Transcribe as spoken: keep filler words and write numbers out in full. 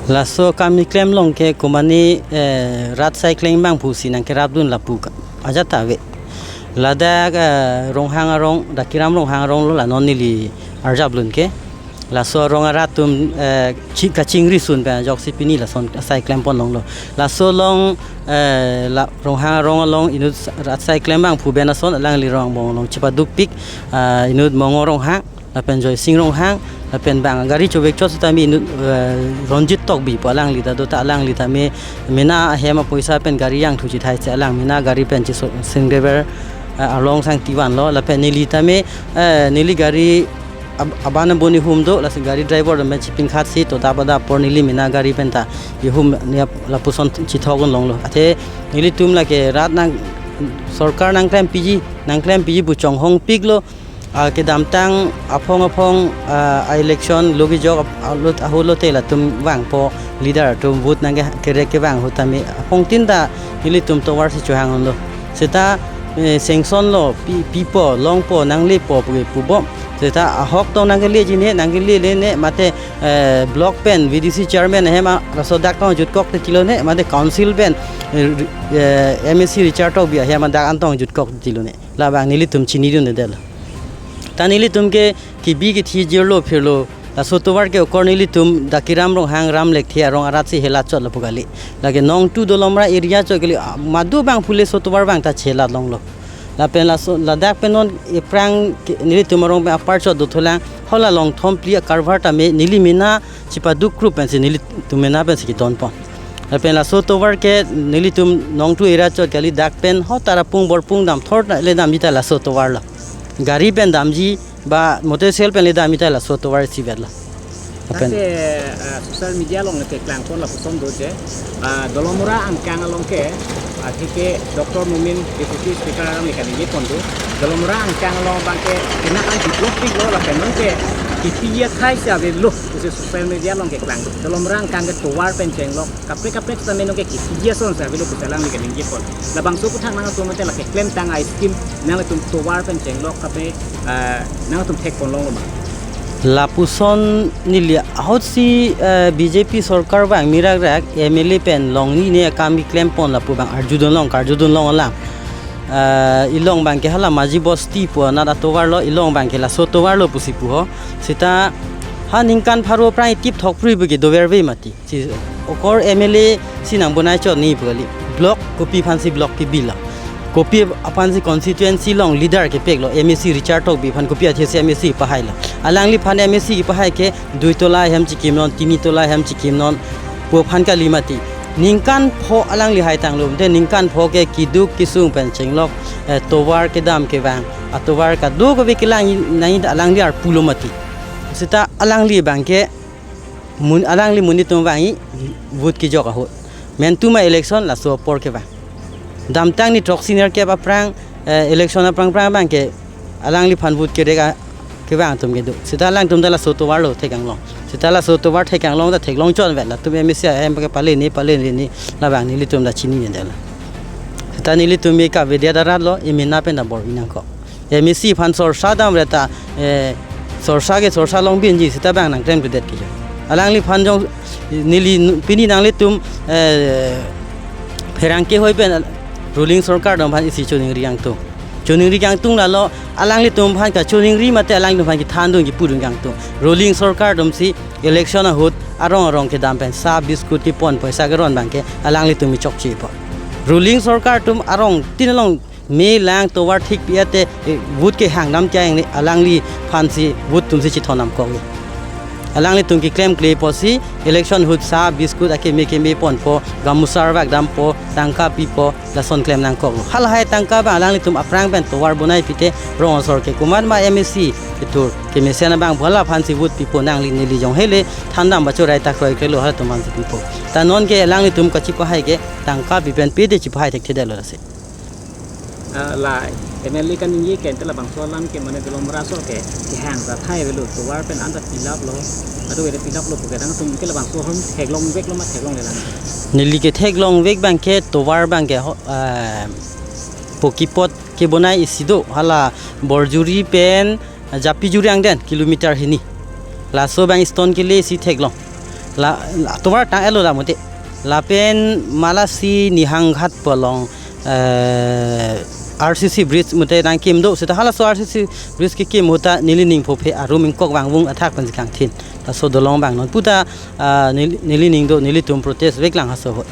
Laso kam keklem along ke komane, eh, rat asai klembang pusi nangkerapdun lapu ka ajat ta ave. Ladak, eh, Ronghang arong, Dakiram Ronghang arong lo la non neli arjap lun ke. Laso arong arat atum, eh, chi-, kachingri sun pen ajoksi pini lason asai klempon longlo. Laso along, eh, la Ronghang arong along inut sa-, rat asai klembang pu pen ason alangli arong angbong along chepadukpik, ah, inut Mongo Ronghang, lapen Joysing Ronghang, lapen bang gari chovek chot sitame inut, eh, Ronjit Tokbi pu alangli ta do ta alangli tame mena ahem apoisa pen gari jangthu chithai si alang mena gari pen chiso singrever, eh, arlong sang tivanlo lapen neli tame, eh, neli gari ab-, aban abon ihum do, lasi gari driver do me chipingkhat si to daba da apor neli mena gari pen ta ihum ne ap-, lapuson chithok un longlo. Athe nelitum lake rat nang sorkar nangklempiji, nangklempiji pu chonghongpiklo, ah, kedamtang aphong aphong, ah, a-election lo kejok ap-, ahut lo, ahut lote latum vangpo leader atum vote nangke kerek kevang ahut tame aphongtin ta nelitum tovar si chohang unlo. Seta, eh, sanction lo, pi, pipo, longpo, nanglepo, pu, pubom. Seta ahok tong nangkeleji ne, nangkelele ne, mate, eh, block pen, V D C chairman ahem a, laso dak tong jutkok te chilo ne, mate council pen, eh, ri-, eh, M A C Richard Tokbi ahem adak an tong jutkok te chilo ne. Labang nelitum chinidundedetlo. Ta nelitum ke kebi kethi jirlo phirlo, laso tovar ke okor nelitum Dakiram Ronghang Ram Lekthe arong arat si helat chot lapu kali. Lake Nongtu Dolamara area chot kali, ah, madu bang pu laso tovar bang ta chelat longlo. Lapen laso ladak pen non ephrang ke nelitum arong pen apar chot dothulang, hala longthom phli a-cover tame neli mena chepaduk krup pensi nelitum mena pensi ketonpon. Lapen laso tovar ke nelitum Nongtu area chot kali, dak pen ho Tarapung Borpung damthor ta le damji ta laso tovar lo. Gari pen damji ba motorcycle pen le damji ta laso tovar isivet lo. Lapen dak ke, ah, social media along le keklangpon lapuson do je, ah, Dolamara angkang along ke, ah, atheke Doctor Momin Deputy Speaker along le kaningje pon do. Dolamara angkang along abang ke kena an develop piklo lapen non ke kipi ya khai si avelo pusi social media along keklang. Dolamara angkang ke tovar pen chenglok kaprek kaprek sitame non ke kipi ya son si avelo pusi alangli kaningje pon. Labangso aphuthak nangtum mate lake klemtang a-scheme nangtum tovar pen chenglok kape, ah, nangtum thekpon longlo ma? Lapuson neli ahut si, eh, B J P sorkar bang mirak rak M L A pen longnine akam keklempon lapu bang arjudun long, karjudun long alam. Eh, ilong bang ke hala Maji Bosti pu anat atovar lo, ilong bang ke laso tovar lo pusi puho. Seta ha ningkan pharo aphrang itip thokpri pu ke doverve mati. Si okor M L A si nangbonai chot ni pu kali. Block kopi aphan si block kebi lo. Kopi aphan si constituency along leader kepek lo, M A C Richard Tokbi aphan kopi athe si M A C pahai lo. Alangliphan M A C pahai ke dui tola hem chikim non, tini tola hem chikim non pu aphan kali mati. Ningkan pho alangli haitanglo, de ningkan pho ke keduk kesung pen chenglok, eh, tovar kedam kevang, atovar kadokave kelang nangji alangli arpu lo mati. Seta alangli bang ke mun, alangli monit atum vangji vote kejok ahut. Mentu ma election laso apor kevang. Damtang ni throksi nerkep aphrang, eh, election aphrang phrang bang ke alangliphan vote kerek a kevang atum kedo. Seta alangtum ta laso tovar lo theklong. Seta laso tovar theklong ta theklong chonvet, latum M A C ahem ke pale ni pale ni ni labang nelitum ta chinidetlo. Seta nelitum ke kavedet arat lo, emena pen ta bor-i nangkok. M A C aphan sorsa damre ta, eh, sorsa ke sorsa longbinji seta bang nangklemkledet ke. Alangliphan jong neli nu-, pini nanglitum, eh, pherangke hoi pen ruling sorkar atum aphan isi choningri kangtung. Choningri kangtung lalo alanglitum aphan kachoningri mate alanglitum aphan kethandun kepudun kangtung. Ruling sorkar atum si election ahut arong arong kedam pen sa biscuit kepon poisa keron bang ke alanglitum chokche po. Ruling sorkar atum arong tin along me lang tovar thik pi ate, eh, vote kehang dam kya ne alangliphan si vote atum si chithon nangkok. Alanglitum keklemkle po si election ahut sa biscuit akeme keme ponpo, gamusa arvak dampo, tangka pipo, lason klem nangkok. Halahai tangka bang alanglitum aphrang pen tovar bonai pite rong asor ke komat ma M A C kethur kemesen abang pu halaphan si vote pipo nangli neli jong hele thandam bacho rai ta kroikre lo halatum aphan si pipo. Ta non ke alanglitum kachipahai ke tangka pi pen pite chipahai thekthedetlo lasi. Ah, la M L A kaningje ke ante labangso alam ke mane Dolamara asor ke kehang ta thai avelo, tovar pen anta pilap lo, ado ere pilap lo pu ke nangtum ke labangso ahormu theklongvek lo ma theklongle lang? Neli ke theklongvek bang ke tovar bang ke ho, ah, Pokipot kebonai isi do, hala Borjuri pen Japijuri angden kilometer hini. Laso bang stone kele isi theklong. La, la tovar tang elo la mute. Lapen malasi Nihang Ghat pu along, eh, R C C bridge mute nangkim do seta halaso R C C bridge kekim ahut ta neli ning phophe arum ingkok vangvung athak pensi kangthin. Laso dolong abang non puta, ah, neli, neli ning do, nelitum protest veklang haso ahut.